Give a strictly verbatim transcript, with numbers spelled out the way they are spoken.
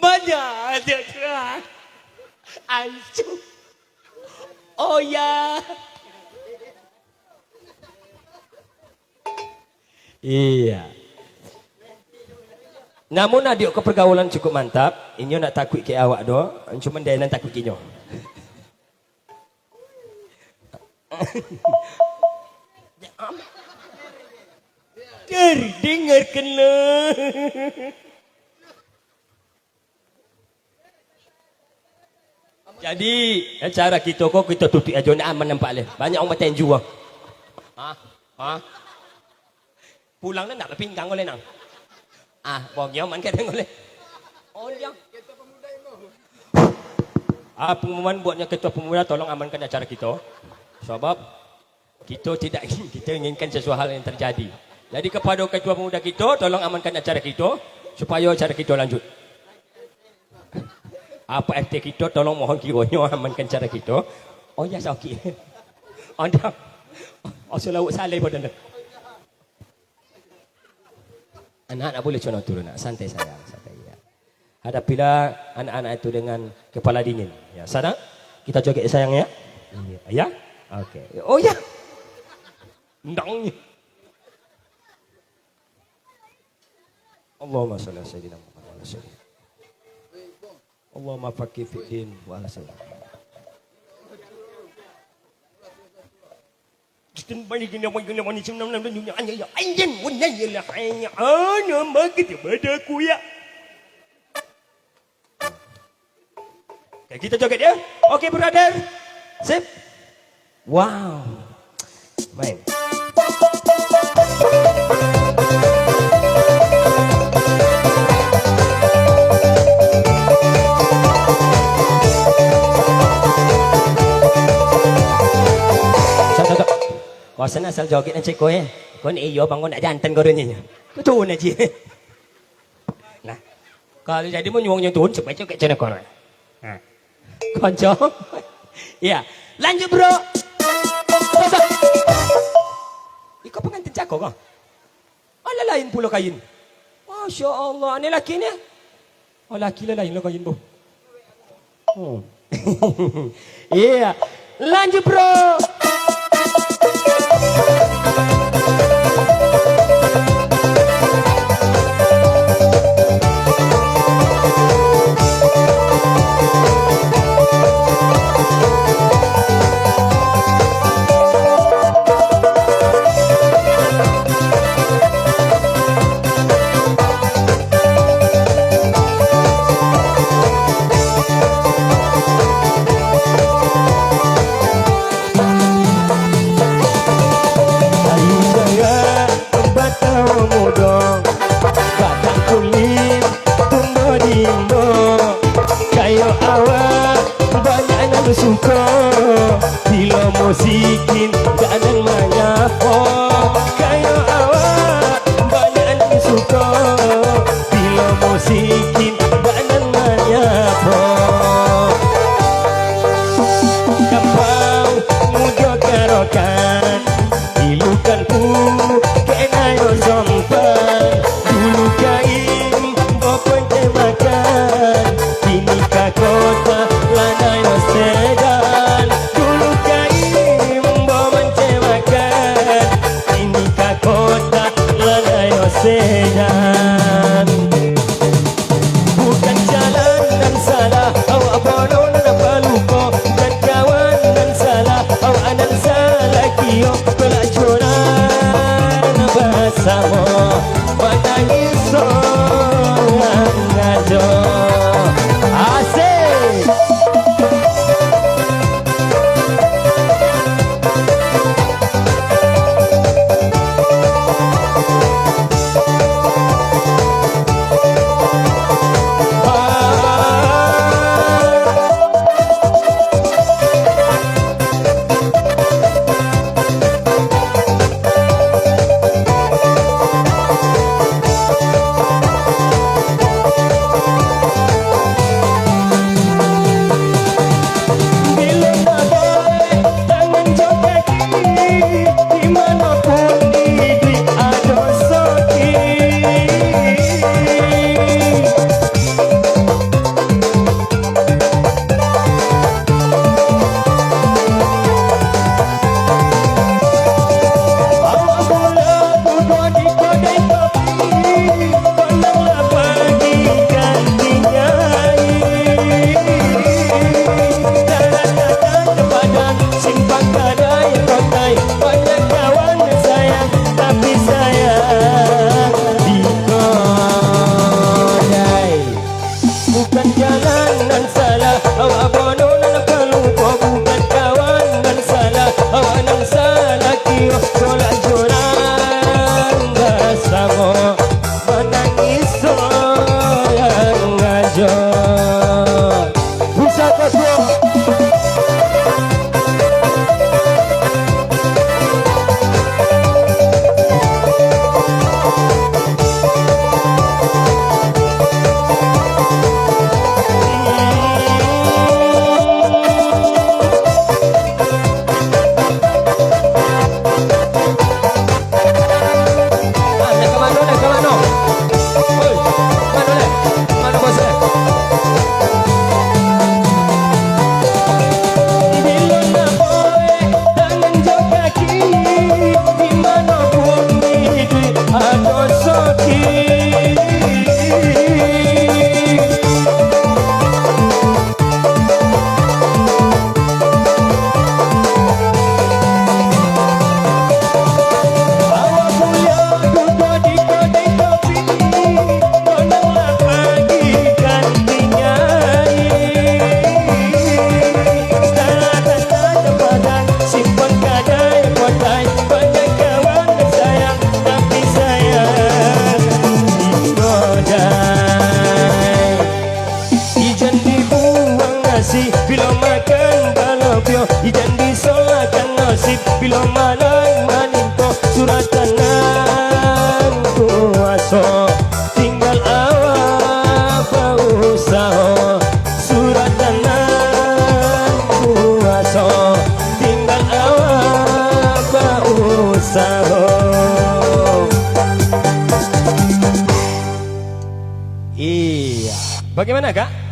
Bana aja tu, ah. Ancu. Oh ya. Iya. Namun adiak ko pergaulan cukup mantap, inyo ndak takuik ka awak doh, cuman dia nan takuik ka inyo. Terdengarkanlah. Jadi, acara kito ko kito tutuik ajo, ndak aman nampak leh. Banyak urang batanju ah. Hah? Hah? Pulang dah ndak bapinggang oleh nang. Ah, bongyo man kadang oleh. Oh, dia. Ah, pengumuman buatnya ketua pemuda, tolong amankan acara kito. Sabab kito tidak ingin, kito inginkan sesuatu hal yang terjadi. Jadi kepada ketua pemuda kito, tolong amankan acara kito, supayo acara kito lanjut. Apa R T kito, tolong mohon kironyo amankan acara kito. Oh ya, sakik. Anda. Oh, selawat saleh badan. Anak-anak boleh cono turun, nak. Santai sayang, santai ya. Hadapilah anak-anak itu dengan kepala dingin. Ya, sana. Kita joget sayang ya. Iya. Ya? Oke. Oh ya. Ndang. Allahumma shalli ala sayyidina Muhammad wa ala sayyidina. Allahumma faqih fid din wa ala sayyidina. Oke, kita joget ya. Oke, brother. Sip. Wow. Main. Sok, sok, sok. Kau sana asal joget nan ceko, eh. Kau ni iyo, bang, kau nak jantan kau ni. Kau turun aja. Nah, kalau jadi mau nyuang nyentuhun, supaya cewek cewek korang. Nah. Konco. Iya. Lanjut, bro. Iko pengantin cako ko. Alah, lain pulo kain. Masya Allah, ni laki ni. Oh, laki lah lain lo kain, bu. Hmm. Iya. Lanjut, bro. Pusat Basua. Ah, nak ka mano, nak ka mano? Oi, mano leh? Mano bos leh? Bilo nak boleh tangan jo kaki, di mano bumi di ado soki. Awak mulia duduak di kodai kopi, nonang lah pagi ganti nyai. Tanda-tanda jabatan, simpang kadai kotai, banyak kawan sayang, tapi sayang di kodai. Ijan dibuang nasi, bilo makan balapio. Ijan disolahkan nasib, bilo manang manimpo. Suratan nan kuaso, tinggal awak bausaho. Suratan nan kuaso, tinggal awak bausaho. Iya. Bagaimana, Kak?